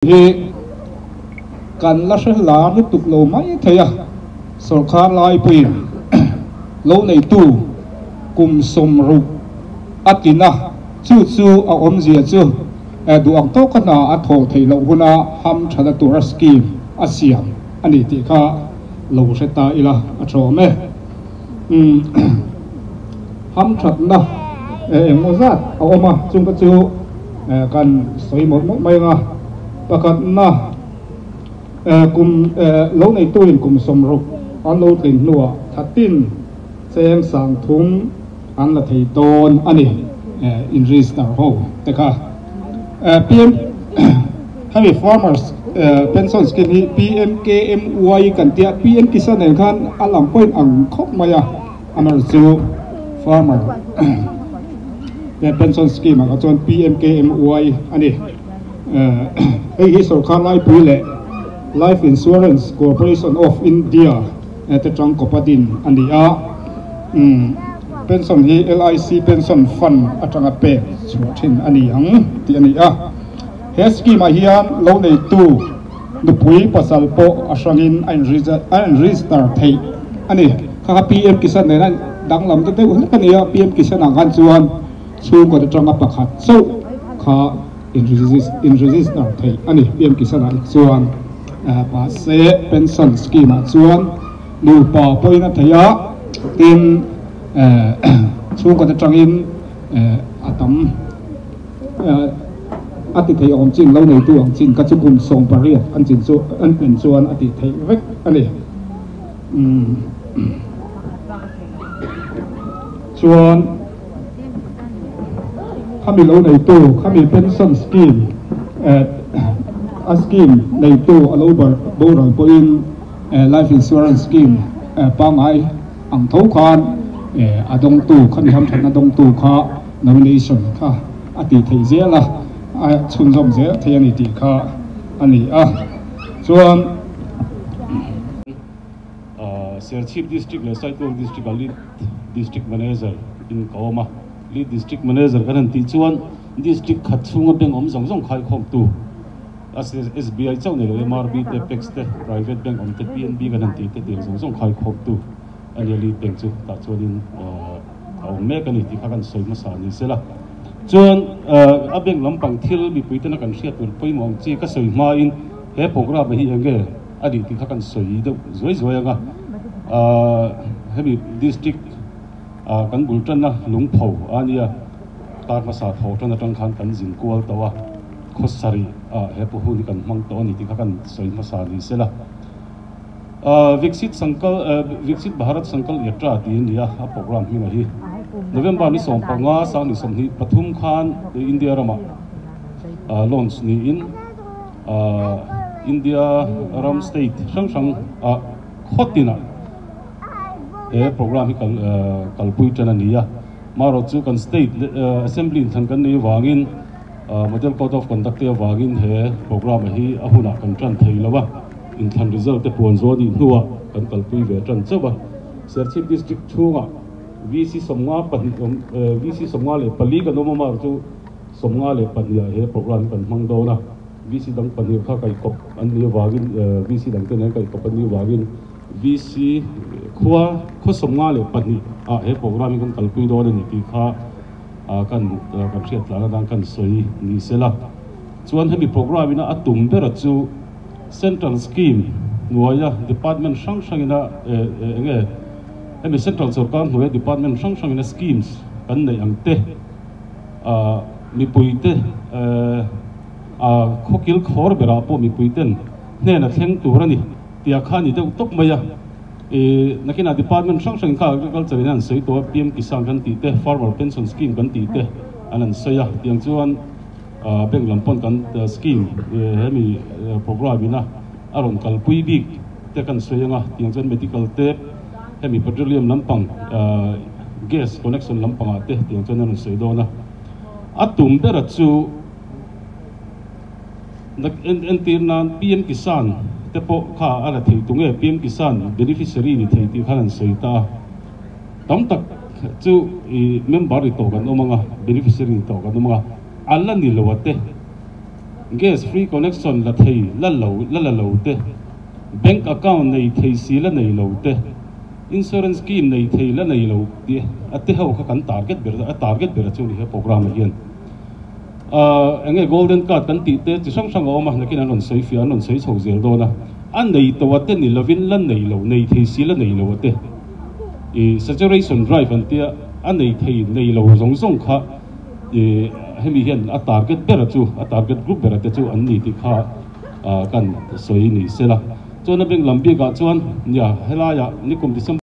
Hi kan la hre lar lutuk lo mai thei a, sawrkar laipuiin lo neitu kum 60 a tlin a, chu chu a awmzia chu duh ang tawka hna a thawh theih loh huna ham thana tura scheme a siam a ni tih kha lo hre ta ila a tha awm e. Ham thatna engmaw zat a awm a, chung kha chu kan sawi mawlh mawlh mai ang a. Pakhatna, kum lo neituin kum 60 an lo tlin hnuah thatin cheng 3000 an la thei dawn a ni, in register ho te kha. PM hemi farmers pension scheme hi PMKMY kan tia, PM Kisan nen khan a lang pawhin ang khawp mai a, amaherawhchu chu farmer pension scheme ah kha chuan PMKMY a ni. Hei hi sawrkar laipui leh Life Insurance Corporation of India te tangkawp a din a ni a, pension hi LIC Pension Fund atanga pek chhuah thin a ni ang tih a ni a. He scheme ah hian lo neitu nupui pasal pawh a hrangin a in-register theih a ni. Kha kha PM Kisan nena danglam ta deuh hlek a ni a, PM Kisan ah khan chuan chhungkaw atanga pakhat chauh kha in-register theih a ni. PM Kisan ah chuan mahse pension scheme ah chuan nupa pawhin a theih a, tin chhungkaw atangin a tam a ti theih awm chin lo neitu ang chin kha chu kum 18 an chin chu an tlin chuan a tih theih vek a ni. Chuan khami lo neitu khami pension scheme a scheme neitu a lo boral pawhin life insurance scheme pangngai ang tho khan a dawngtu khami hamthatna dawngtu kha nomination kha a tih theih zel a, a chhunzawm zel thei a ni tih kha a ni a. Chuan Serchhip District leh Saitual District a Lead District Manager in ka awm a, Lead District Manager kan han tih chuan District khat chhunga bank awm zawng zawng khaikhawmtu SBI chauh nei lo MRB te, PEX te, Private Bank awm te, PNB kan han tih te tiang zawng zawng khaikhawmtu a nia Lead Bank chu tah chuanin a awm mek a ni tih kha kan sawi hmasa ni sela. Chuan a bank lampang thil mipui tena kan hriat tur pawimawh ang chi ka sawi hmain he programme hi eng nge a nih tih kha kan sawi deuh zuai zuai ang a. Hemi district kan bul tanna lungpho a nia, tar hmasa thaw tan atang khan kan zin kual tawh a, khaw sarih he pu hun hi kan hmang tawh a ni tih kha kan sawi hmasa ni sela. Viksit Sankal Viksit Bharat Sankal Yatra tih a ni a, a programme hminga hi November ni 15 sang ni 23 khan India ramah launch niin India ram state hrang hrang ah khaw tinah he programme hi kal kalpui tan a ni a. Marawh chu kan state assembly in thlan kan nei avangin Model Code of Conduct te avangin he programme hi a hunah kan tan thei lo a, inthlan result te puan zawh anih hnuah kan kalpui ve tan chauh a. Serchhip District chhungah VC 52 awm VC 54 kan awm a, marawh chu 52 ah he programme hi kan hmang dawn a. VC dang pahnih kha kaihkawp an nih avangin VC dang te nen kaihkawp an nih avangin VC khua khaw 52 ah he programme hi kan kalpui dawn a ni tih kha kan kan hriat tlan atang kan sawi ni sela. Chuan hemi programme ina a tum bera chu central scheme hnuaia department hrang hrangina enge hemi central sawrkar hnuaia department hrang hrangina schemes kan neih ang te mipui te khawkil khawr berah pawh mipui ten hnena thleng tur a ni tia kha ni deuh tawp mai a. Nakinah department hrang hrangin kha agriculture in an sawi tawh a, PM Kisan kan tih te, farmer pension scheme kan tih te an an sawi a, tiang chuan bank lam pawn kan scheme hemi programme ina a rawn kalpui bik te kan sawi ang a, tiang chuan medical te hemi petroleum lampang gas connection lampangah te tiang chuan an rawn sawi dawn a. A tum bera chu entir nan PM Kisan te pawh kha a la thei tunge PM Kisan beneficiary ni thei tih khan an sawi ta a, tam tak chu i member ni tawh kan awm ang a, beneficiary ni tawh kan awm ang a, a la ni lo a te Gas free connection la thei la lo la la lo te, bank account nei thei si la nei lo te, insurance scheme nei thei la nei lo tih a te ho kha kan target ber a target ber chu a ni he programme ah hian. Ahh enge golden card kan tih te chi hrang hrang a awm a, nakin an rawn sawi fiah an rawn sawi chho zel dawn a, a nei tawh a te ni lovin la nei lo nei thei si la nei lo a te ih saturation drive an tia a nei thei nei lo zawng zawng kha ih hemi hian a target ber chu a target group ber a te chu an ni tih kha ah kan sawi ni sela. Chuan a bank lam bikah chuan nia helaiah nikum December.